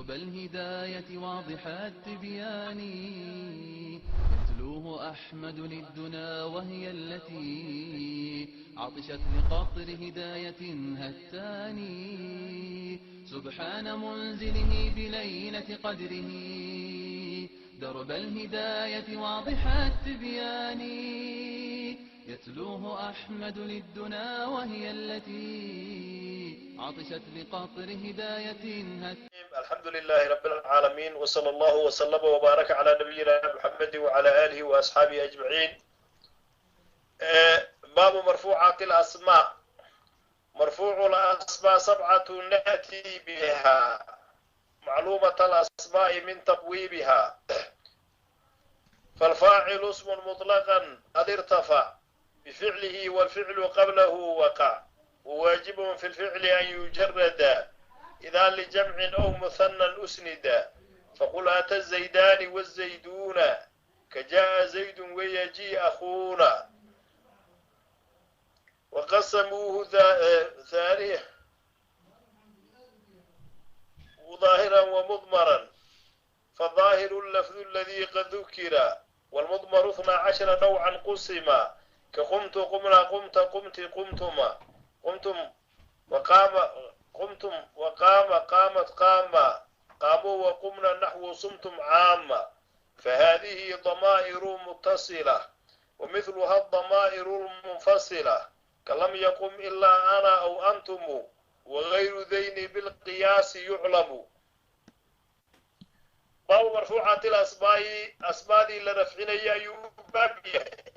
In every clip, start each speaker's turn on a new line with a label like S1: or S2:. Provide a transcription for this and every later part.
S1: درب الهداية واضح التبيان، يتلوه أحمد للدنا وهي التي عطشت لقطر هداية هتاني. سبحان منزله بليلة قدره، درب الهداية واضح التبيان، يتلوه أحمد للدنا وهي التي عطشت لقطر هداية هتاني.
S2: الحمد لله رب العالمين، وصلى الله وسلم وبارك على نبينا محمد وعلى آله وأصحابه أجمعين. باب مرفوعات الأسماء. مرفوع الأسماء سبعة نأتي بها، معلومة الأسماء من تبويبها. فالفاعل اسم مطلقا قد ارتفع بفعله، والفعل قبله وقع، وواجب في الفعل أن يجرد إذا لجمع أو مثنى أسند، فقل أتى الزيدان والزيدون، كجاء زيد ويجيء أخونا. وقسموه ثانية ظاهرا ومضمرا، فالظاهر اللفظ الذي قد ذكر، والمضمر 12 نوعا قسما، كقمت قمنا قمت قمت قمتما قمتم وقام قمتم وقام قامت قام قاموا وقمنا نحو صمتم عاما. فهذه ضمائر متصلة، ومثلها الضمائر المنفصلة، كلم يقم إلا أنا أو أنتم، وغير ذين بالقياس يعلم. باب مرفوعات الأسماء، أسماء لرفعنية أيuu baab yahay.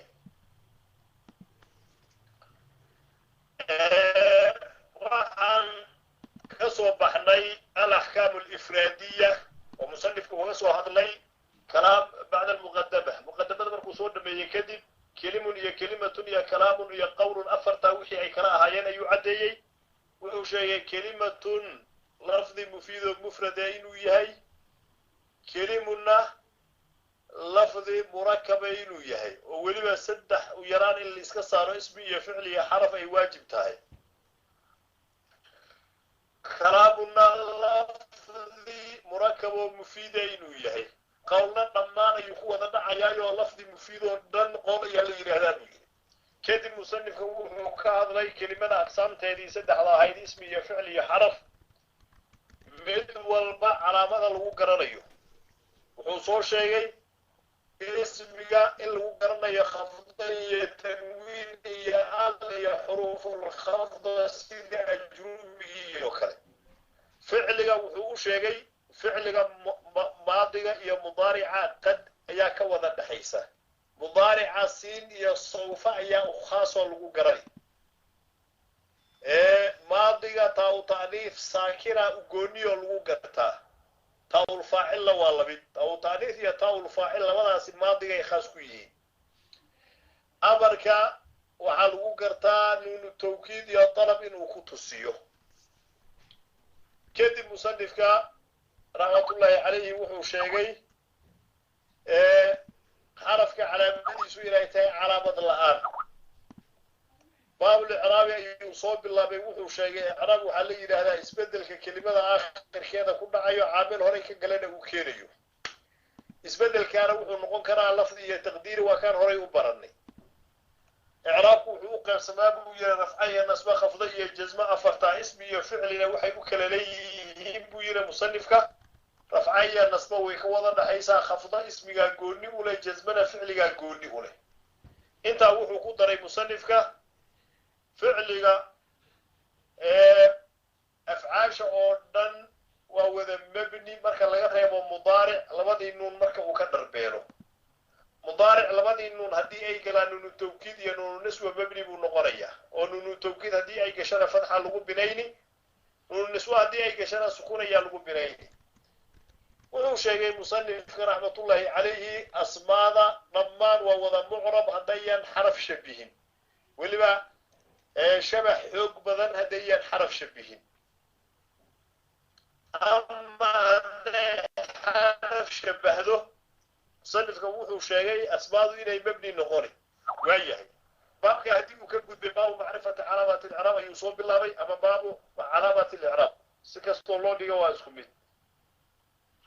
S2: Waxaan ka soo baxnay الأحكام الإفرادية oo musanifku uga soo hadlay kalaam bacda almuqadama. Muqadamada markuu soo dhameeyey kadib, كلم iyo كلمة iyo كلام iyo قول, afartaa wixii ay kala ahaayeen ayuu caddeeyey. Wuxuu sheegay كلمة lafdi mufiido mufrada inuu yahay, كلم na lafdi murakaba inuu yahay, oo weliba saddex u yaraan in la iska saaro, ismi iyo ficil iyo xaraf, ay waajib tahay. كلام na lafdi murakab oo mufiida inuu yahay. Qowlna dhammaan ayuu ku wada dhacayaayoo lafdi mufiid oo dhan qowl ayaa la yidhahdaa buu yidhi. Kadib musanifka wuxuu ka hadlay kelimada aqsaamteedii saddexda ahayd, ismi iyo ficil iyo xaraf, mid walba calaamada lagu garanayo. Wuxuu soo sheegay ismiga in lagu garanayo khafda iyo tanwiin iyo al iyo xuruufulkhafda, sida Ajruumigii oo kale. Ficliga wuxuu u sheegay ficliga maadiga iyo mudaarica قد ayaa ka wada dhexaysa, mudaarica siin iyo سوف ayaa khaasoo lagu garanay, maadiga تاء تأنيث saakina ugooniyoo lagu gartaa, تاء الفاعل na waa lamid. تاء تأنيث iyo تاء الفاعل labadaasi maadigay khaas ku yihiin. Amarka waxaa lagu gartaa نون توكيد iyo dalab inuu ku tusiyo. Kadib musanifka raxmatullaahi calayhi wuxuu sheegay xarafka calaamadiisu inay tahay calaamad la-aan. باب الإعراب ayuu soo bilaabay. Wuxuu sheegay icraab waxaa la yidhaahdaa isbedelka kelimada aakhirkeeda ku dhacayo, caamil horey ka galana uu keenayo. Isbedelkaana wuxuu noqon karaa lafdi iyo taqdiiri, waa kaan horay u baranay. Icraabku wuxuu u qaybsamaa buu yihi rafca iyo nasbe, khafdo iyo jazmo, afartaa. Ismi iyo ficlina waxay u kala leeyihiin buu yihi musanifka, rafca iyo nasbe way ka wada dhaxaysaa, khafdo ismigaa gooni u leh, jazmana ficligaa gooni u leh. Intaa wuxuu ku daray musanifka ficliga afcaasha oo dhan waa wada mebni marka laga reebo mudaaric labadii nuun marka uu ka dharbeelo. Mudaaric labadii nuun haddii ay galaan, نون توكيد iyo نون نسوة, mebni buu noqonayaa, oo نون توكيد haddii ay gashana fatxa lagu binayni, نون نسوة haddii ay gashana sukuun ayaa lagu binayni. Wuxuu sheegay musanifka raxmatullaahi calayhi asmaada dhammaan waa wada mucrab haddayan xaraf shabihin, weliba shabax xoog badan haddayan xaraf shabihin. Ama hadday xaraf shabahdo, musanifka wuxuu sheegay asmaadu inay mebni noqoni. Waayahay, baabka haddii uu ka gudbay, باب معرفة علامات الإعراب ayuu soo bilaabay, ama باب علامات الإعراب, si kastoo loo dhigo waa isku mid.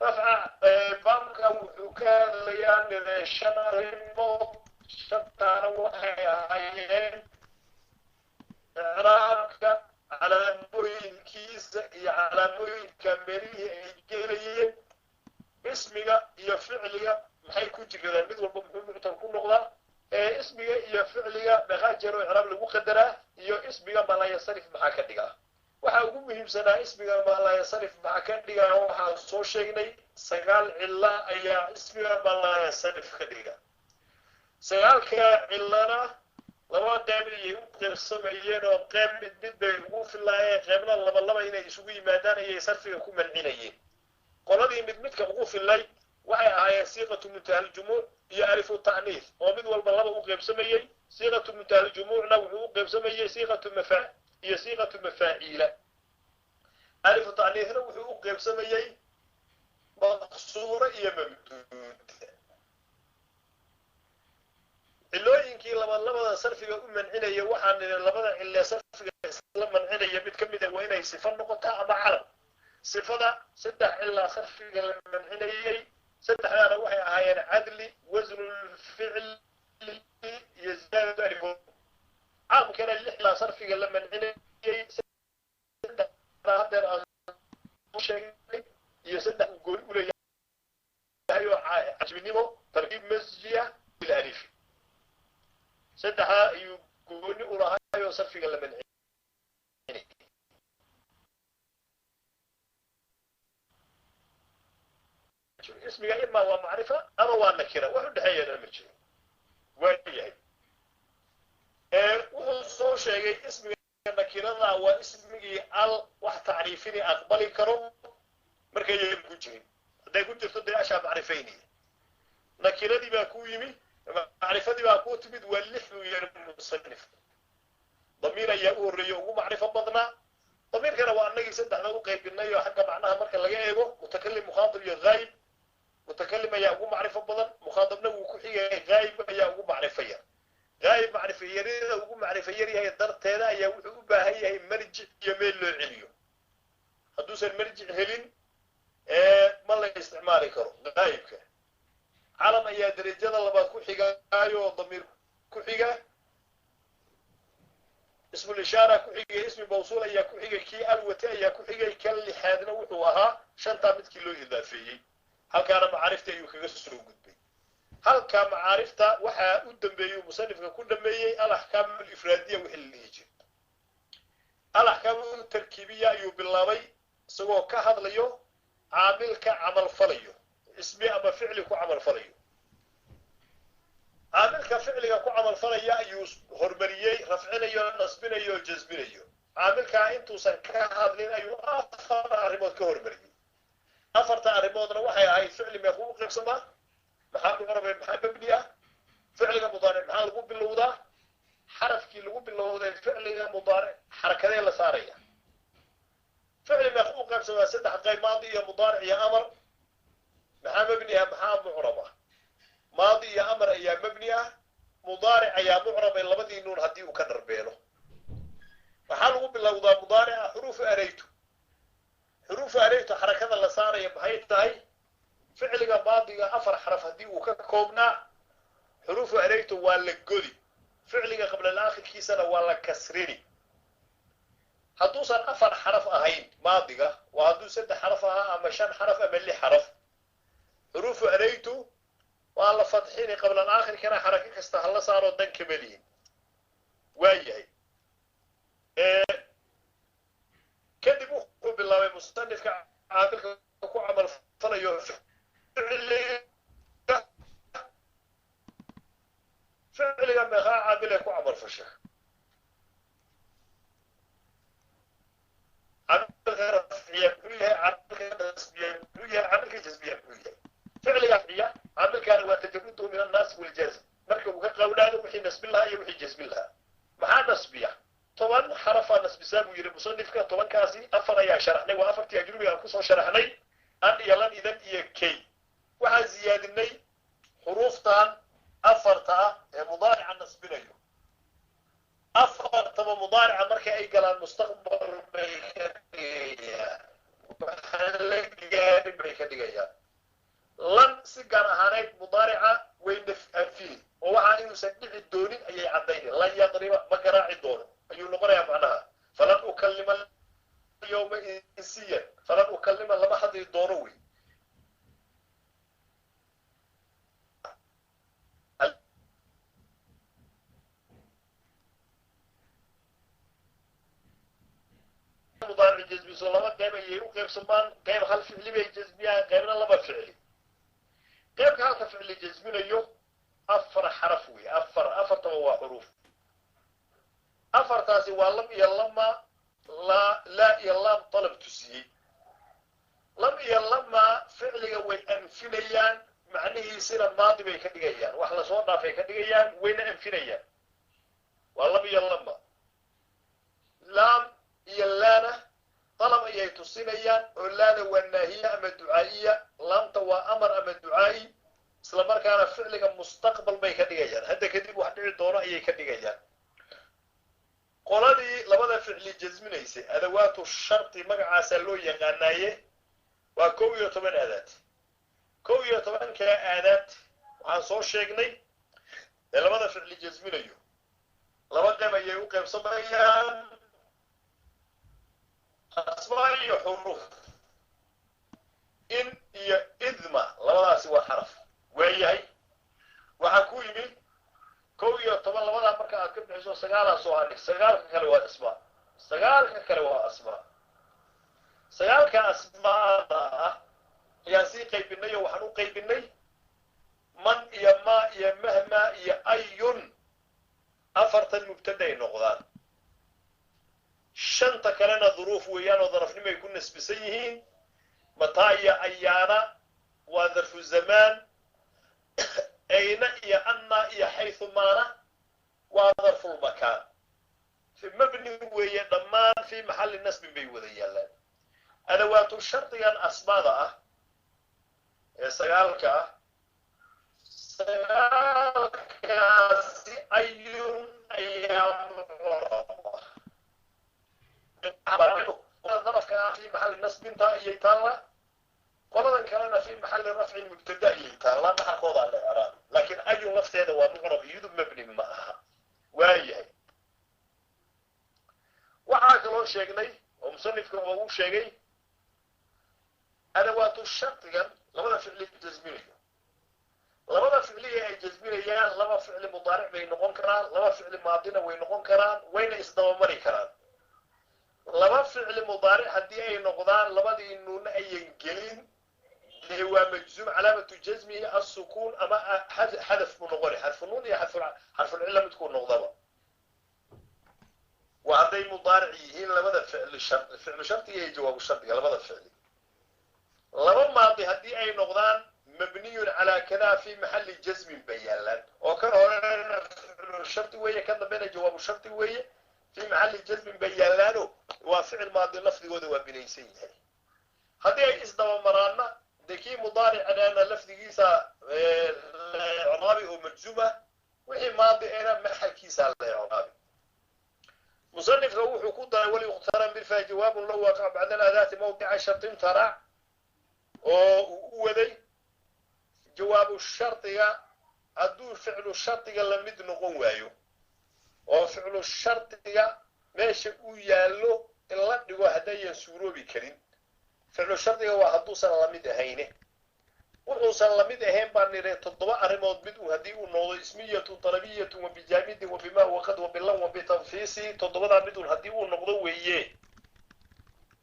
S2: Rafca baabka wuxuu ka hadlayaa nide shan arrimood. Shantaana waxay ahaayeen icraabka calaamooyinkiisa iyo calaamooyinka meelihii ay gelayeen, ismiga iyo ficliga maxay ku jiradaan, mid walba muxuu muctal ku noqdaa, ismiga iyo ficliga meeqaa jeer oo icraab lagu qadaraa, iyo ismiga maalayansarif maxaa ka dhigaa. Waxaa ugu muhiimsanaa ismiga maalayansarif maxaa ka dhigaa. Waxaan soo sheegnay 9 cilo ayaa ismiga maalayansarif ka dhiga. 9-ka cilana laba qeyb ayay u qaybsamayeen, oo qeyb mid mid bay ugu filaayeen, qeybna laba laba inay isugu yimaadaan ayay sarfiga ku mancinayeen. Qoladii mid midka ugu filay waxay ahaayeen siiqatu muntahaljumuuc iyo alifu ta'niis, oo mid walba laba u qaybsamayey. Siiqatu muntahaljumuucna wuxuu u qaybsamayey siiqatu mafaa iyo siiqatu mafaaciila. Alifu ta'niisna wuxuu u qaybsamayey maqsuuro iyo mamduud. Cilooyinkii labada sarfiga u mancinaya waxaan nidhi labada cille sarfiga isla mancinaya mid ka mid ah waa inay sifo noqotaa ama calam. Sifada 3 cilaa sarfiga la mancinayey, 3daana waxay ahaayeen cadli, wasnulficli iyo ziyaadatu alif. Caamkana 6 ilaa sarfiga la mancinayey, 3 haddeer aan sheegnay iyo 3 uu gooni u leeyahay oo cajminimo, tarkiib masjiya bil alif. 3 ayuu gooni u lahaay oo sarfiga la mancinayay. Ismiga imaa waa macrifa ama waa nakira, wax u dhexeeyana ma jiro. Waayahay, wuxuu soo sheegay ismiga nakirada waa ismigii al wax tacriifini aqbali karo markayan ku jirin. Hadday ku jirto dee ashaa macrifaynaya. Nakiradii baa ku yimi, macrifadii baa ku timid, waa 6 buu yiri musanif. Damiir ayaa u horreeyey ugu macrifo badnaa. Damiirkana waa annagii 3da u qaybinay oo xagga macnaha marka laga eego mutakalim, mukhaatab iyo ghaayib. Mutakalim ayaa ugu macrifo badan, mukhaatabna wuu ku xigaya, ghaayib ayaa ugu macrifo yar. Ghaayib macrifo yarida ugu macrifo yar yahay darteeda ayaa wuxuu u baahan yahay marjic iyo meel loo celiyo. Hadduusan marjic helin ma la isticmaali karo ghaayibka. Calam ayaa derajada labaad ku xigaayo oo damiir ku xiga, ismul ishaara ku xigay, ismi mawsuul ayaa ku xigay, kii alwate ayaa ku xigay, kan lixaadna wuxuu ahaa 5taa midkii loo idaafeeyey. Halkaana macaarifta ayuu kaga soo gudbay. Halkaa macaarifta waxaa u dambeeyey musanifka ku dhameeyey alaxkaam alifraadiya wixii la dhihi jiray. Alaxkaam tarkiibiya ayuu bilaabay isagoo ka hadlayo caamilka camal falayo, ismi ama ficli ku camal falayo. Caamilka ficliga ku camal falaya ayuu hormariyey, rafcinayo, nasbinayo, jasbinayo. Caamilkaa intuusan ka hadlin ayuu 4 arrimood ka hormariyey. 4ta arrimoodna waxay ahayd ficli meequu u qaybsamaa, maxaa mucrabe, maxaa mabni ah, ficliga mudaaric maxaa lagu bilowdaa, xarafkii lagu bilowday ficliga mudaaric xarakadee la saaraya. Ficli meequu u qaybsamaa 3 qayb, maadi iyo mudaaric iyo amar. Maxaa mabni ah, maxaa mucrab ah? Maadi iyo amar ayaa mabni ah, mudaaric ayaa mucrabay labadii nuun haddii uu ka dharbeelo. Maxaa lagu bilowdaa mudaarica? Xuruufu araytu. Xuruufu araytu xarakada la saaraya maxay tahay? Ficliga maadiga 4 xaraf haddii uu ka koobnaa, xuruufu araytu waa la godi, ficliga qabla aakhirkiisana waa la kasrini. Hadduusan 4 xaraf ahayn maadiga, waa hadduu 3 xaraf ahaa ama 5 xaraf ama 6 xaraf, xuruufu araytu waa la fadxini, qabla aakhirkana xarako kasta hala saaro, dan kama lihin. Waayahay, kadib wuxuu bilaabay musanifka caamilka ku camal falayo ficliga. Ficliga meeqaa caamil ee ku camal fasha? Caamilka rafciya muxuu yahay? Caamilka nasbiya muxuu yahay? Caamilka jasbiya muxuu yahay? Ficliga rafciya caamilkaana waa tajaruduhu min annaasib waljaazim. Marka uu ka qawlaado wixii nasbin lahaa iyo wixii jasbin lahaa. Maxaa nasbiya? 10 xarafaa nasbisaa buu yidhi musanifka. 10kaasi 4 ayaa sharaxnay, waa 4tii ajrubiga aan kusoo sharaxnay, an iyo lan, idan iyo kay. Waxaan ziyaadinay xuruuftan 4ta ah ee mudaarica nasbinayo. 4taba mudaarica marka ay galaan mustaqbal bay ka dhigayaan. Waxaan la gaarin bay ka dhigayaan. Lan si gaar ahaaneyd mudaarica way anfihi, oo waxaa inuusan dhici doonin ayay caddayni. Lan yadriba, ma garaaci doono ayuu noqonayaa macnaha. Falan ukallima yawma insiyan, falan ukallima, lama hadli doono wey. Mudaaric jasmiso laba qayb ayay u qaybsamaan: qayb hal ficli bay jasmiyaan, qaybna laba ficli. Qaybka halka ficli jasminayo afar xaraf wey, afar, afartaba waa xuruuf. Afartaasi waa lam iyo lama, laa, laa iyo laam dalab tusiyey. Lam iyo lama ficliga way anfinayaan, macnihiisina maadi bay ka dhigayaan, wax lasoo dhaafay ka dhigayaan, wayna anfinayaan. Waa lam iyo lama. Laam iyo laana dalab ayay tusinayaan, oo laada waa naahiya ama ducaa'iya, laamta waa amar ama ducaa'i. Isla markaana ficliga mustaqbal bay ka dhigayaan, hadda kadib wax dhici doono ayay ka dhigayaan. Qoladii labada ficli jasminaysay, adawaatu sharti magacaasaa loo yaqaanaaye, waa 11 aadaad. 11-kaa aadaad waxaan soo sheegnay ee labada ficli jasminayo laba qayb ayay u qaybsamayaan: asmaa iyo xuruuf. In iyo idma labadaasi waa xaraf. Waayahay, waxaa ku yimid 11. Labadaa marka aad ka bixiso, sagaalaa soo hadhig. Sagaalka kale waa asmaa, sagaalka kale waa asmaa. Sagaalka asmaada ah ayaan sii qaybinay, oo waxaan u qaybinay man iyo ma iyo mahma iyo ayun. Afartan mubtaday noqdaan, shanta kalena duruuf weeyaan oo darafnimay ku nasbisan yihiin. Mataa iyo ayaana waa darfu zamaan, ayna iyo anna iyo xaythumaana waa darfulmakaan. Mabni weeye dhammaan, fii maxalli nasbin bay wada yaallaan. Adawaatu shardigan asmaada ah ee sagaalka ah, sagaalkaasi ayun ayaa darafka ah fi maxalli nasbinta ayay taallaa, qoladan kalena fi maxalli rafcin mubtada ayay taallaa, maxalkoodaa la icraab. Laakiin ayun lafteeda waa mucrab, iyadu mabni ma aha. Waayahay, waxaa kaloo sheegnay oo musanifka uu sheegay adawaatu shardigan labada ficli jasminayo. Labada ficliga ay jasminayaan laba ficli mudaaric bay noqon karaan, laba ficli maadina way noqon karaan, wayna isdabamari karaan. Laba ficli mudaaric haddii ay noqdaan, labadii nuunna ayan gelin, dee waa majzuum, calaamatu jasmihi assukuun ama xadaf buu noqoni, xarfu nuun iyo xarfulcilla midkuu noqdaba. Waa hadday mudaaric yihiin labada ficli shar, ficlu shardiga iyo jawaabu shardiga, labada ficli. Laba maadi haddii ay noqdaan, mabniyun calaa kada fi maxalli jasmin bay yaallaan, oo kan horena ficlu shardi weeye, kan dambena jawaabu shardi weeye, fi maxalli jasmin bay yaallaano waa ficil maadi, lafdigooda waa binaysan yahay. Haddii ay isdabamaraanna, dee kii mudaaricnaana lafdigiisa la icraabi oo majzuum ah, wixii maadi ena maxalkiisa la icraabi. Musanifka wuxuu ku daray walyuqtaran bilfa jawaabun low waqac bacda alaadaati mawdica shartin tarac, oo uu u waday jawaabu shardiga hadduu ficlu shardiga lamid noqon waayo, oo ficlu shardiga meesha uu yaallo in la dhigo haddayan suuroobi karin. Ficlu shardiga waa hadduusan lamid ahayne. Wuxuusan lamid ahayn baan nidhi toddoba arrimood mid uu haddii uu noqdo: ismiyatun, talabiyatun, wabijaamidin, wabima waqad, wabilan, wabitanfiisi. Toddobadaa mid un haddii uu noqdo weeye.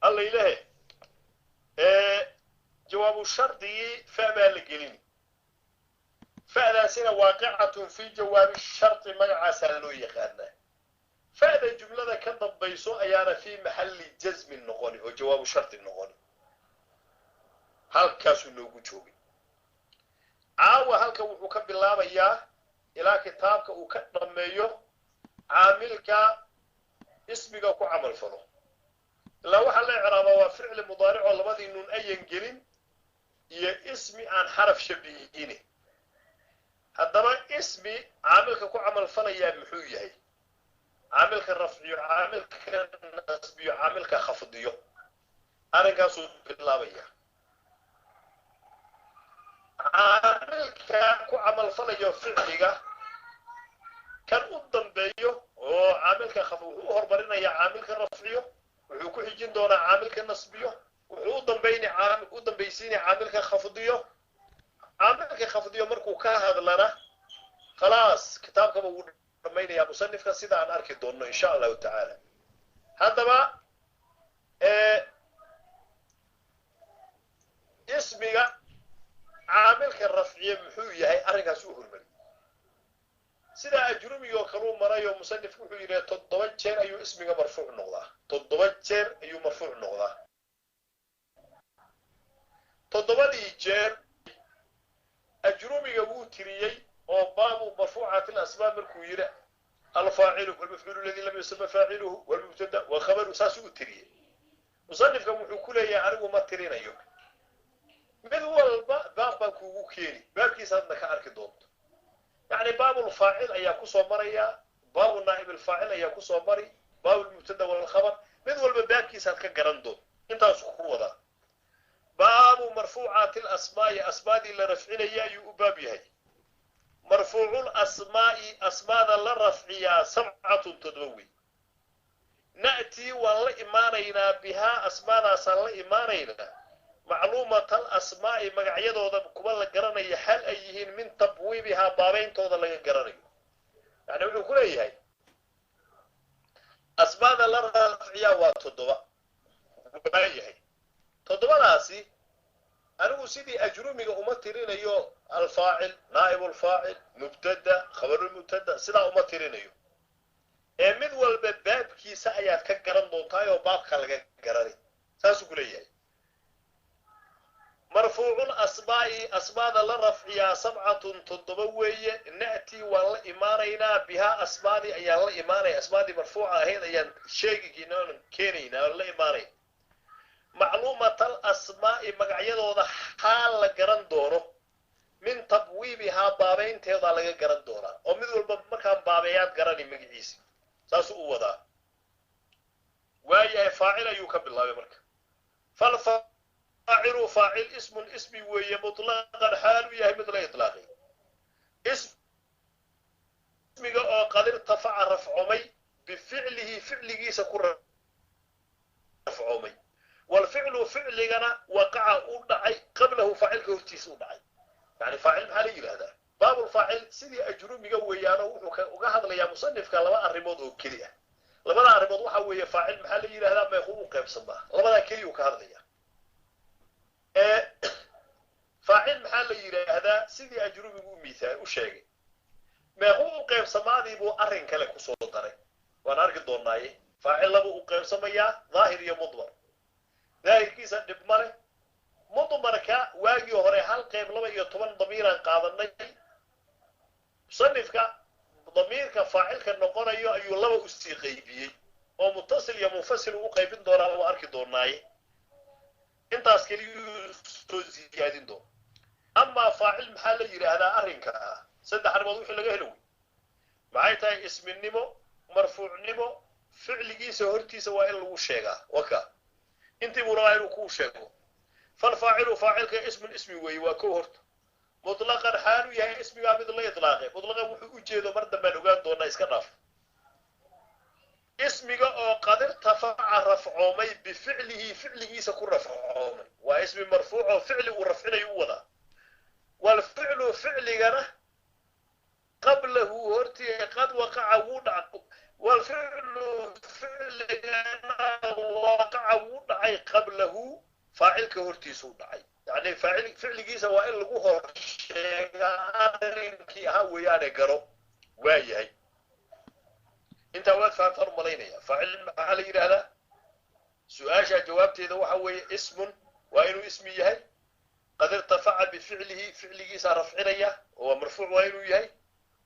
S2: Alla ilahe, jawaabu shardigii fa baa la gelini, fa'daasina waaqicatun fi jawaabi shardi magacaasaa loo yaqaanaa. Fa'da jumlada ka dambayso ayaana fii maxalli jasmin noqoni oo jawaabu shardi noqoni. Halkaasuu noogu joogay caawa. Halka wuxuu ka bilaabayaa ilaa kitaabka uu ka dhammeeyo caamilka ismiga ku camal falo. Ilaa waxaa la icraabaa waa ficli mudaaric oo labadii nuun ayan gelin iyo ismi aan xaraf shabihine. Haddaba ismi caamilka ku camal falayaa muxuu yahay? Caamilka rafciyo, caamilka nasbiyo, caamilka khafdiyo. Arrinkaasuu bilaabaya. Caamilka ku camalfalayo ficliga kan u dambeeyo oo caamilka wuxuu u hormarinayaa caamilka rafciyo, wuxuu ku xijin doonaa caamilka nasbiyo, wuxuu u dambayni u dambaysiinaya caamilka khafdiyo. Caamilka khafdiyo markuu ka hadlana, khalaas, kitaabkaba wuu dhamaynayaa musanifka, sida aan arki doonno insha Allahu tacaala. Haddaba ismiga caamilka rafciye muxuu yahay? Arrinkaas u hormari sidaa ajrumiga oo kaluu marayo. Musanifku wuxuu yidhi 7 jeer ayuu ismiga marfuuc noqdaa, 7 jeer ayuu marfuuc noqdaa. 7dii jeer ajrumiga wuu tiriyey oo baabu marfuucaati alasmaab markuu yidhi alfaacilu walmafcuulu aladi lam yusama faaciluhu walmubtada wakhabaru, saasuu u tiriyey. Musanifkan wuxuu ku leeyahay anigu ma tirinayo, mid walba baab baan kuugu keeni, baabkiisaadna ka arki doonto. Yacni baabulfaacil ayaa kusoo maraya, baabu naa'ib alfaacil ayaa kusoo mari, baabulmubtada walkhabar, mid walba baabkiisaad ka garan doonto. Intaasuu ku wadaa. Baabu marfuucaati alasmaa'i, asmaadii la rafcinaya ayuu u baab yahay. Marfuucul asmaa'i, asmaada la rafciyaa, sabcatun, 7 wey. Na'tii, waan la imaanaynaa, bihaa, asmaadaasaan la imaanaynaa, macluumata alasmaa'i, magacyadooda kuwa la garanayo xal ay yihiin, min tabwiibihaa, baabayntooda laga garanayo. Yani wuxuu ku leeyahay asmaada la rafciyaa waa 7. Waayahay, 7daasi anigu sidii ajrumiga uma tirinayo, alfaacil, naa'ib alfaacil, mubtada, khabarulmubtada, sidaa uma tirinayo, ee mid walba baabkiisa ayaad ka garan doontaa oo baabka laga garanay, saasuu ku leeyahay. Marfuucul asmaa'i, asmaada la rafciyaa, sabcatun, 7 weeye. Na'tii, waan la imaanaynaa, bihaa, asmaadii ayaan la imaanaya, asmaadii marfuuca ahayd ayaan sheegigiina keenaynaa oon la imaanayn, macluumatal asmaa'i, magacyadooda xaal la garan doono, min tabwiibihaa, baabaynteedaa laga garan doonaa, oo mid walba markaan baabeeyaad garani magaciisi. Saasuu u wadaa. Waayahay, faacil ayuu ka bilaabay marka. Falfaacilu, faacil, ismun, ismi weeye, mutlaqan xaalu yahay mid la itlaaqay, ismiga oo qad irtafaca, rafcomay, bificlihi, ficligiisa ku rafcoomay, walficlu, ficligana, waqaca, u dhacay, qablahu, faacilka hortiisa u dhacay. Yani faacil maxaa la yidhahdaa? Baabulfaacil sidii ajrumiga weeyaano wuxuu uga hadlayaa musanifka laba arrimood oo keli ah. Labada arrimood waxa weeye: faacil maxaa la yidhahdaa? Meequu u qaybsamaa? Labadaa keliya uu ka hadlaya. Faacil maxaa la yidhaahdaa? Sidii ajrumigu u mithaal u sheegay, meequu u qaybsamaadii buu arrin kale kusoo daray, waan arki doonaaye. Faacil laba u qaybsamayaa, daahir iyo mudmar. Daahirkiisa dhib ma leh. Mudmarka waagii hore hal qayb 12 damiiraan qaadanay. Musanifka damiirka faacilka noqonayo ayuu laba usii qaybiyey oo mutasil iyo munfasil u qaybin doonaa, waa arki doonaaye. Intaas keliyuu soo ziyaadin doona. Amaa faacil maxaa la yidhaahdaa? Arrinka ah saddex arrimood wixii laga helo wey. Maxay tahay? Isminimo, marfuucnimo, ficligiisa hortiisa waa in lagu sheegaa. Waka intii buu rabaa inuu kuu sheego. Falfaacilu, faacilka, ismun, ismi weeye, waa kow horta, mutlaqan xaalu yahay ismigaa mid la itlaaqay. Mutlaqan wuxuu u jeedo mar dambaan ogaan doonaa, iska dhaaf. Ismiga oo qad irtafaca, rafcoomay, bificlihi, ficligiisa ku rafcoomay, waa ismi marfuuc oo ficli uu rafcinayo u wadaa. Walficlu, ficligana, qablahu, hortii, qad waqaca, wuu dhac, walficlu, ficligana, waqaca, wuu dhacay, qablahu, faacilka hortiisuu dhacay. Yani faacil ficligiisa waa in lagu hor sheegaa arrinkii ahaa weeyaane, garo. Waa yahay, intaa waad fahamtaan u malaynaya. Faacil maxaa la yidhaahdaa? Su-aashaa jawaabteeda waxa weeye ismun, waa inuu ismi yahay, qad irtafaca bificlihi, ficligiisaa rafcinaya oo waa marfuuc waa inuu yahay,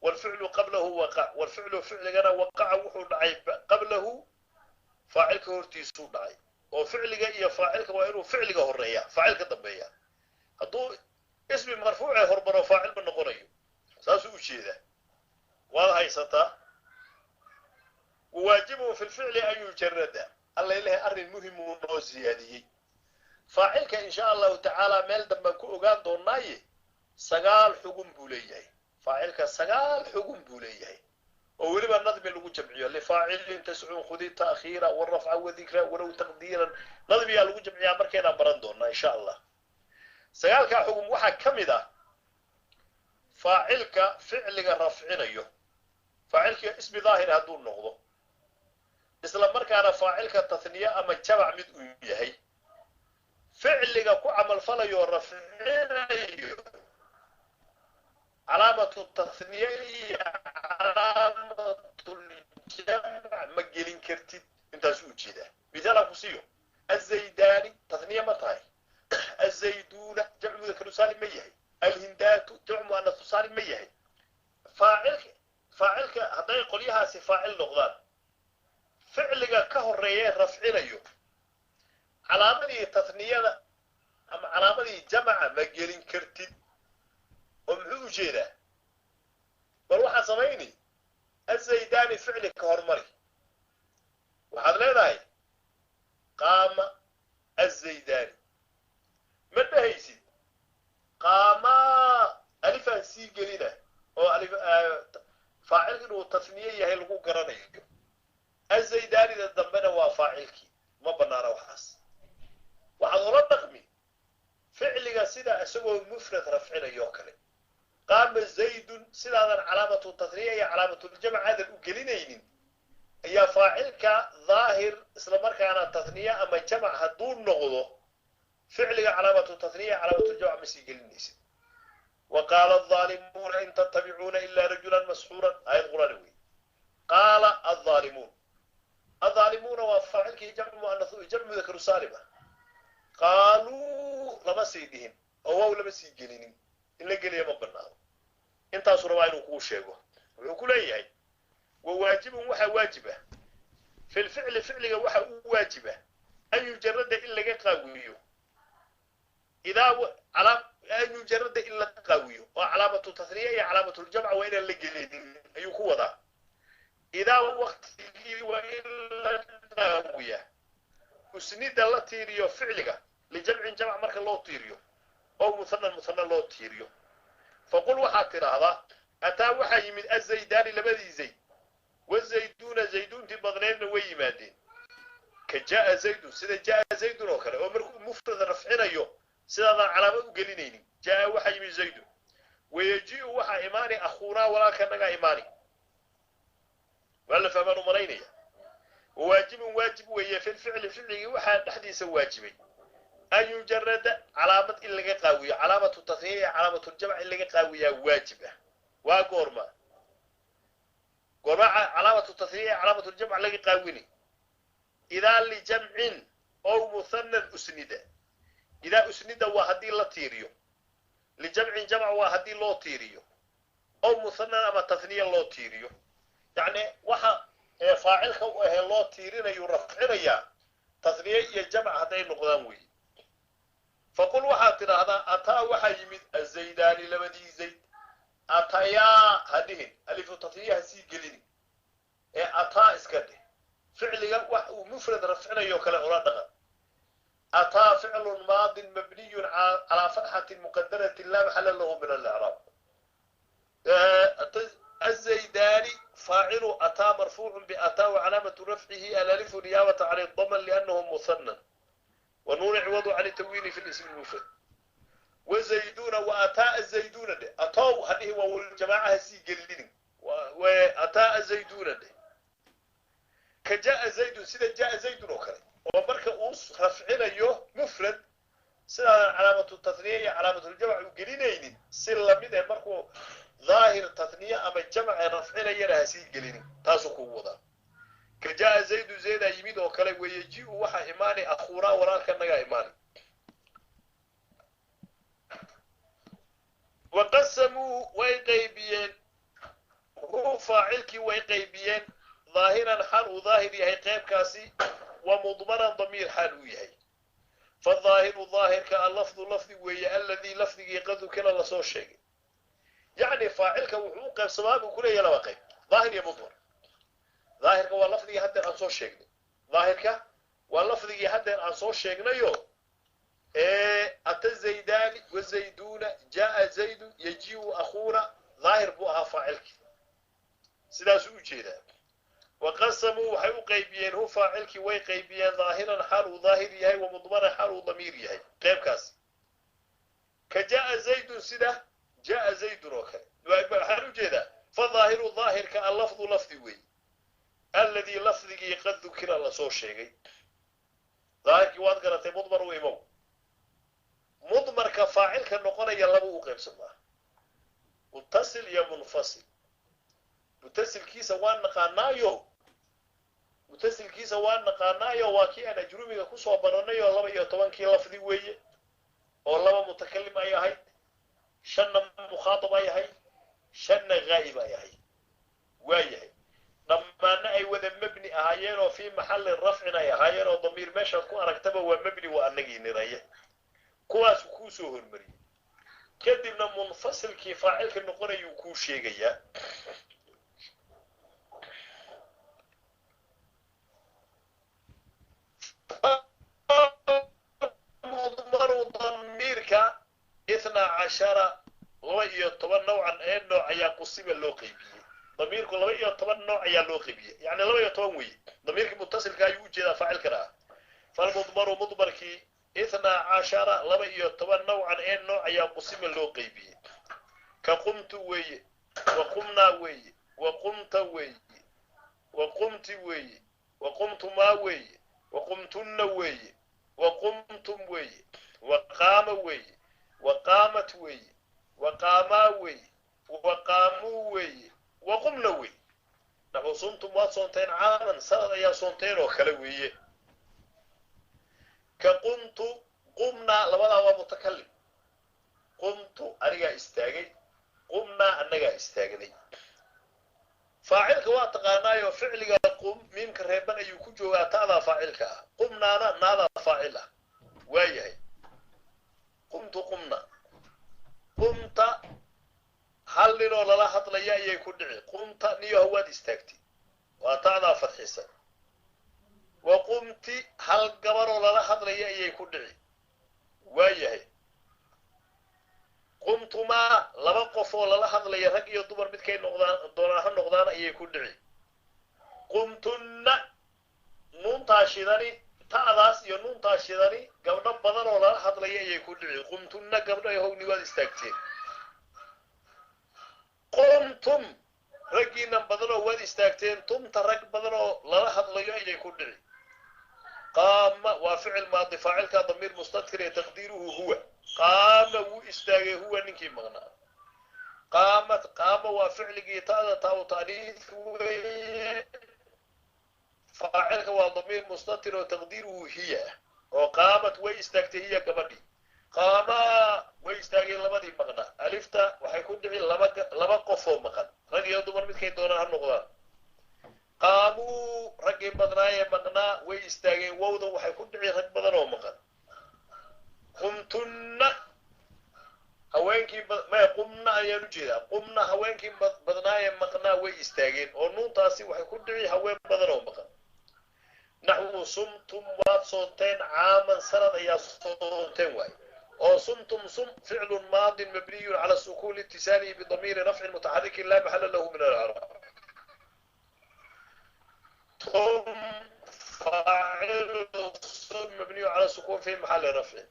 S2: walficlu qablahu waqac, walficlu, ficligana, waqaca, wuxuu dhacay, qablahu, faacilka hortiisuu dhacay, oo ficliga iyo faacilka waa inuu ficliga horeeya, faacilka dambeeya. Hadduu ismi marfuuce hormaro, faacil ma noqonayo, saasuu u jeedaa. Waad haysataa. Wawaajibun fi lficli an yujarada. Alla ilahay arrin muhim uu noo siyaadiyey. Faacilka insha allahu tacaala meel dambaan ku ogaan doonaaye, 9 xugun buu leeyahay. Faacilka 9 xugun buu leeyahay oo weliba nadmi lagu jamciyo. Lifaacilin tascun khudi ta'khiira warafca wadikra walow taqdiiran, nadmiyaa lagu jamciyaa, markaynaan baran doonaa insha allah. 9-kaa xugum waxaa ka mid ah faacilka ficliga rafcinayo, faacilka ismi daahir hadduu noqdo, isla markaana faacilka tathniye ama jamac mid uu yahay, ficliga ku camalfalayo rafcinayo calaamatu tathniye iyo calaamatuljamc ma gelin kartid. Intaasuu ujeedaa. Mithaalaan ku siiyo: azaydaani tathniye ma tahay? Azayduuna jamcu mudakaru saalim ma yahay? Alhindaatu jamcu mu'anasu saalim ma yahay? Faacilka hadday qolyahaasi faacil noqdaan, ficliga ka horeeyee rafcinayo calaamadii tathniyada ama calaamadii jamaca ma gelin kartid. Oo muxuu ujeedaa? Bal waxaad samayni, azaydaani ficli ka hormari, waxaad leedahay qaama azaydaani. Ma dhehaysid qaamaa, alifaan sii gelina oo faacilka inuu tathniye yahay lagu garanayo, azaydaanida dambena waa faacilkii. Ma banaana waxaas. Waxaad ula dhaqmi ficliga sida isagoo mufrad rafcinayo kale. Qaama zaydun, sidaadan calaamatu tathniya iyo calaamatuljamc aadan u gelinaynin ayaa faacilka daahir isla markaana tathniye ama jamac hadduu noqdo, ficliga calaamatu tathniya calaamatuljamc ma sii gelinaysid. Wa qaala aldaalimuuna in tattabicuuna ila rajulan masxuuran, aayad qur'aani wey. Qaala aldaalimuun, aldaalimuuna waa faacilkii jamcu mu'anath, jamcu mudakaru saalim ah. Qaaluu lama sii dhihin oo waaw lama sii gelinin, in la geliya ma banaano. Intaasuu rabaa inuu kuu sheego. Wuxuu ku leeyahay: wa waajibun, waxaa waajib ah fi lficli, ficliga waxa uu waajib ah an yujarada in laga qaawiyo, idaa an yujarada in la qaawiyo oo calaamatu tathniya iyo calaamatuljamca waa inaan la gelinin ayuu ku wadaa. Idaa waktigii waa in la qaawiya usnida la tiiriyo ficliga lijamcin, jamc marka loo tiiriyo, oo muhanan, muhana loo tiiriyo. Faqul, waxaad tidhaahdaa: ataa, waxaa yimid azaydaani, labadii zayd, wazayduuna, zayduuntii badneedna way yimaadeen. Ka jaa zaydun, sida jaa zaydun oo kale, oo markuu mufrad rafcinayo sidaadaan calaamad u gelinaynin. Jaa, waxaa yimid zaydun. Wayaji'u, waxaa imaani akhuunaa, walaalka nagaa imaani. Waa la fahmaan u malaynaya. Wawaajibun, waajib weeye fi lficli, ficligii waxaa dhexdiisa waajibay an yujarada calaamad in laga qaawiyo, calaamatu tathniya iyo calaamatuljamc in laga qaawiyaa waajib ah. Waa goorma? Goorma calaamatu tathniya iyo calaamatuljamc laga qaawini? Idaa lijamcin ow muhanan usnida. Idaa usnida waa haddii la tiiriyo lijamcin, jamc waa haddii loo tiiriyo, ow muhanan ama tathniya loo tiiriyo. Yacni waxa faacilka u ahee loo tiirinayu rafcinayaa tathniye iyo jamc hadday noqdaan weeye. Faqul, waxaad tidhaahdaa: ataa, waxaa yimid azaydaani, labadii zayd. Atayaa ha dhihin, alifu tathniya ha sii gelini ee ataa iska dheh. Ficliga wax uu mufrad rafcinayo kale ula dhaqan. Ataa ficlu maadin mabniyun calaa fatxatin muqadaratin laa maxala lahu min alicraab. الزيداني فاعل أتى مرفوع بأتى وعلامة رفعه الألف نيابة عن الضمن لأنه مثنى، ونون عوض عن التنوين في الاسم المفرد. وزيدون، وأتى الزيدون ده، أتوا هذه والجماعة هسي قلين، وأتى الزيدون ده كجاء زيد، سيدا جاء زيد وكره، ومركا أوس رفعنا يو مفرد سيدا علامة التثنية علامة الجمع وقلينين سيلا مده مركو ظاهر تثنية أما الجمع رفعنا يرى هسي قلينين تاسو قوة كجاء زيد، زيد يميد وكله. ويجيء وحا إيماني أخورا وراك النجا إيماني. وقسموا ويقيبيين هو فاعلك ويقيبيين ظاهرا حال ظاهر يهي قيب كاسي، ومضمرا ضمير حال يهي. فالظاهر ظاهر كاللفظ لفظ وهي الذي لفظ قد كلا لصو شيء. يعني فاعلك وحقوق سباب وكل يلا قيب ظاهر يا مضمر. ظاهرك هو لفظي حتى أن صو شيء، ظاهرك واللفظي حتى أن صو شيء يو. Ata zaydaani wazayduuna, jaa zaydun, yajiu akhuuna, daahir buu ahaa faacilkii. Sidaasuu u jeedaa. Waqasamuu waxay u qaybiyeen hu faacilkii, way qaybiyeen daahiran xaal uu daahir yahay, wa mudmaran xaal uu damiir yahay. Qaybkaas ka jaa zaydun, sida jaa zaydun oo kale. Waxaan u jeedaa fadaahiru daahirka allafdu lafdi wey, alladii lafdigii qad dukira lasoo sheegay. Daahirkii waad garatay, mudmar u imow. Mudmarka faacilka noqonaya laba u qaybsamaa, mutasil iyo munfasil. Mutasilkiisa waan naqaanaayo, mutasilkiisa waan naqaanaayo, waa kii aan ajrumiga kusoo baranay oo 12-kii lafdi weeye, oo laba mutakalim ay ahayd, shanna mukhaatab ay ahayd, shanna ghaa'ib ay ahayd. Waa yahay, dhammaanna ay wada mebni ahaayeen oo fii maxalli rafcin ay ahaayeen, oo damiir meeshaad ku aragtaba waa mebni, waa anagii niraye. Kuwaasu kuu soo hormariyey. Kadibna munfasilkii faacilka noqonayuu kuu sheegayaa. Mudmaru damiirka 12, 12 nawcan ee nooc ayaa qusiba loo qaybiyey. Damiirku 12 nooc ayaa loo qaybiyey, yani 12 weeye. Damiirkii mutasilka ayuu ujeedaa faacilkana ah. Falmudmaru mudmarkii 12, 12 nawcan ee nooc ayaa qusima loo qaybiyey. Ka qumtu weeye, wa qumnaa weeye, wa qumta weeye, wa qumti weeye, wa qumtumaa weeye, wa qumtunna weeye, wa qumtum weeye, wa qaama weeye, wa qaamat weeye, wa qaamaa weeye, wa qaamuu weeye, wa qumna weeye. Naxu sumtum waad soonteen, caaman sanad ayaa soonteen oo kale weeye. Ka qumtu qumnaa, labadaa waa mutakalim. Qumtu anigaa istaagay, qumnaa annagaa istaagnay. Faacilka waa taqaanaayo, ficliga qum miimka reeban ayuu ku joogaa, ta'daa faacilka ah. Qumnaana naadaa faacil ah. Waa yahay, qumtu qumna, qumta hal ninoo lala hadlaya ayay ku dhici. Qumta niyoha waad istaagtay, waa ta'daa fadxisan. Wa qumti hal gabaroo lala hadlaya ayay ku dhici. Waa yahay, qumtumaa laba qof oo lala hadlaya, rag iyo dumar midkay noqdaan doonaan ha noqdaan ayay ku dhici. Qumtunna nuuntaa shidani, ta'daas iyo nuuntaa shidani gabdho badan oo lala hadlaya ayay ku dhici. Qumtunna gabdho howni waad istaagteen. Qumtum raggiinan badan oo waad istaagteen, tumta rag badan oo lala hadlayo ayay ku dhici. Qaama waa ficil maadi, faacilka damiir mustatir ee taqdiiruhu huwa. Qaama wuu istaagay, huwa ninkii maqnaa. Qaamat, qaama waa ficligii, ta'da taa ta'niis weeye, faacilka waa damiir mustatir oo taqdiiruhu hiya ah, oo qaamat way istaagtay hiya gabadhii. Qaamaa way istaageen labadii maqnaa. Alifta waxay ku dhici laba qof oo maqan, rag iyo dumar midkay doonaan ha noqdaan. Qaamuu raggii badnaayee maqnaa way istaageen, wowda waxay ku dhici rag badan oo maqan. Qumtunna haweenkii maya, qumna ayaan ujeedaa, qumna haweenkii badnaayee maqnaa way istaageen, oo nuuntaasi waxay ku dhici haween badan oo maqan. Naxwu sumtum waad soonteen, caaman sanad ayaa soonteen waaye, oo sumtum sum ficlun maadin mabniyun cala sukuun liitisaalihi bidamiiri rafcin mutaxarikin laa maxala lahu min alcraab. Tum faacilu sum mabniyu cala sukuun fi maxali rafcin.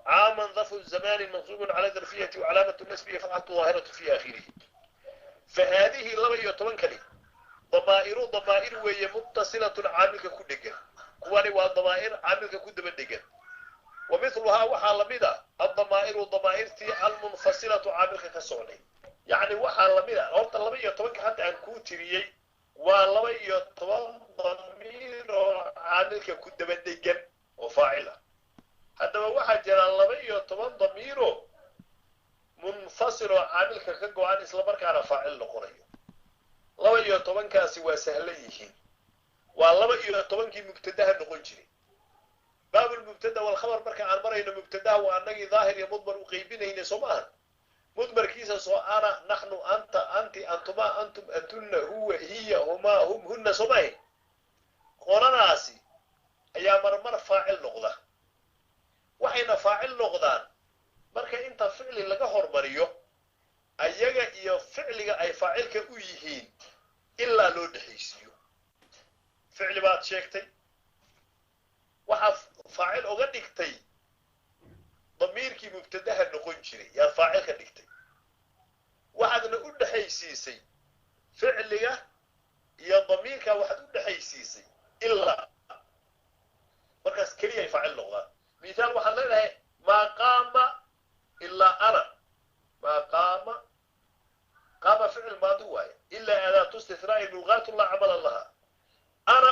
S2: caaman darfu zamanin mansuubun cala darfiyati wacalaamatu nasbihi fatxatu daahiratu fi aakhirihi. Fa haadihi 12-kani damaa'iru damaa'ir weeye muttasilatun caamilka ku dhegan. Kuwani waa damaa'ir caamilka ku daba dhegan. Wa mithluhaa waxaa lamid a addamaa'iru damaa'irtii almunfasilatu caamilka ka socday. Yacni waxaa lamid a horta 12-ka hadda aan kuu tiriyey waa 12 damiir oo caamilka ku daba dhegan oo faacil ah. Haddaba waxaa jira 12 damiiro munfasil oo caamilka ka go-an islamarkaana faacil noqonayo. 12-kaasi waa sahlan yihiin, waa 12-kii mubtadaha noqon jiray. Baabulmubtada walkhabar marka aan marayno mubtadaha waa anagii daahir iyo mudmar u qaybinaynay, soo maaha? Mudmarkiisa soo ana, naxnu, anta, anti, antuma, antum, antunna, huwa, hiya, humaa, hum, hunna, soo maaha? Qoladaasi ayaa marmar faacil noqda. Waxayna faacil noqdaan marka inta ficli laga hormariyo ayaga iyo ficliga ay faacilka u yihiin ilaa loo dhexaysiiyo. Ficli baad sheegtay, waxaad faacil uga dhigtay damiirkii mubtadaha noqon jiray yaad faacil ka dhigtay, waxaadna u dhexaysiisay ficliga iyo damiirka waxaad u dhexaysiisay ilaa, markaas keliya ay faacil noqdaan. Mithaal waxaad leedahay maa qaama ilaa ana. Maa qaama, qaama ficil maadi waaye, ilaa adaatu istithnaa'i mulqaatu laa camala laha. Ana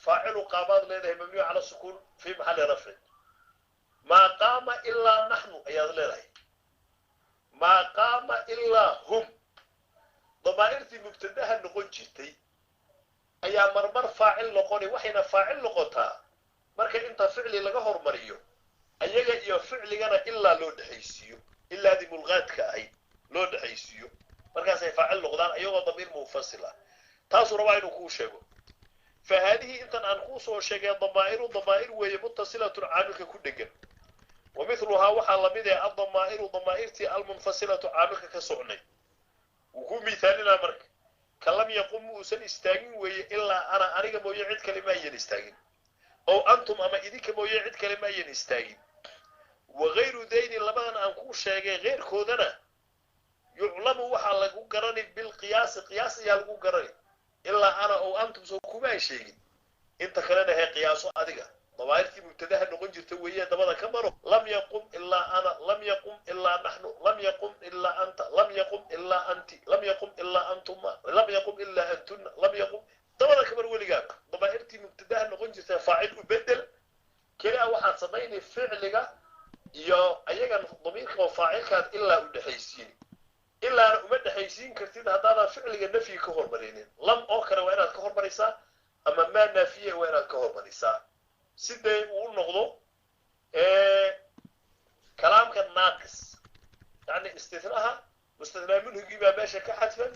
S2: faacilu qaamaad leedahay mabniyu cala sukuun fi maxalli rafcin. Maa qaama ilaa naxnu ayaad leedahay. Maa qaama ilaa hum, damaa'irtii mubtadaha noqon jirtay ayaa marmar faacil noqoni. Waxayna faacil noqotaa marka inta ficli laga hormariyo ayaga iyo ficligana ilaa loo dhexaysiiyo, ilaadii mulqaadka ahayd loo dhexaysiiyo, markaasay faacil noqdaan ayagoo damiir munfasil ah. Taasuu rabaa inuu kuu sheego. Fa haadihi intan aan kuu soo sheegay damaa'iru damaa'ir weeye muttasilatun caamilka ku dhegan. Wa mithluhaa waxaa lamid ah addamaa'iru damaa'irtii almunfasilatu caamilka ka socnay. Wuu ku miithaalinaa marka ka lam yaqum muusan istaagin weeye ilaa ana, aniga mooye cid kale ma ayan istaagin, ow antum ama idinka mooye cid kale ma ayan istaagin. Wagayru dayni labadan aan kuu sheegay keyrkoodana yuclamu waxaa lagu garani bilqiyaasi, qiyaas ayaa lagu garani. Ilaa ana ow antum soo kumaan sheegin, inta kalena hee qiyaaso adiga damaa'irtii mubtadaha noqon jirta weeye dabada ka maro. Lam yaqum ilaa ana, lam yaqum ilaa naxnu, lam yaqum ilaa anta, lam yaqum ilaa anti, lam yaqum ilaa antuma, lam yaqum ilaa antunna, lam yaqum, dabada ka mar weligaa damaa'irtii mubtadaha noqon jirta faacil u bedel. Keliya waxaad samaynay ficliga iyo ayagan damiirka oo faacilkaad ilaa u dhexaysiin. Ilaana uma dhexaysiin kartid haddaadan ficliga nafyi ka hormarinin. Lam oo kale waa inaad ka hormarisaa, ama maa naafiye waa inaad ka hormarisaa, si dee uu noqdo kalaamka naaqis, yacni istithnaha mustathnaa minhugii baa meesha ka xadfan,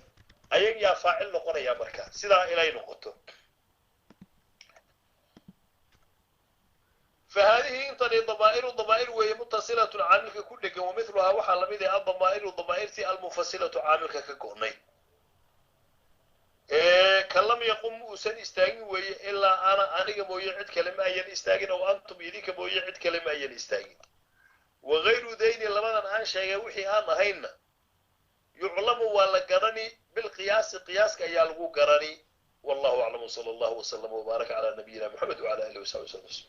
S2: ayag yaa faacil noqonaya marka sidaa inay noqoto. Fa haadihi intani damaa'iru damaa'ir weeye muttasilatun caamilka ku dhegan. Wa mithluhaa waxaa lamid ah addamaa'iru damaa'irtii almunfasilatu caamilka ka go'nay. Ka lam yaqum muusan istaagin weeye ilaa ana, aniga mooye cid kale ma ayan istaagin, ow antum idinka mooye cid kale ma ayan istaagin. Wagayru dayni labadan aan sheegay wixii aan ahaynna yuclamu waa la garani bilqiyaasi, qiyaaska ayaa lagu garani. Wallahu aclam, wsala allahu wasalama wbaaraka calaa nabiyina moxamed wacala alihi wasaxbi wasallam.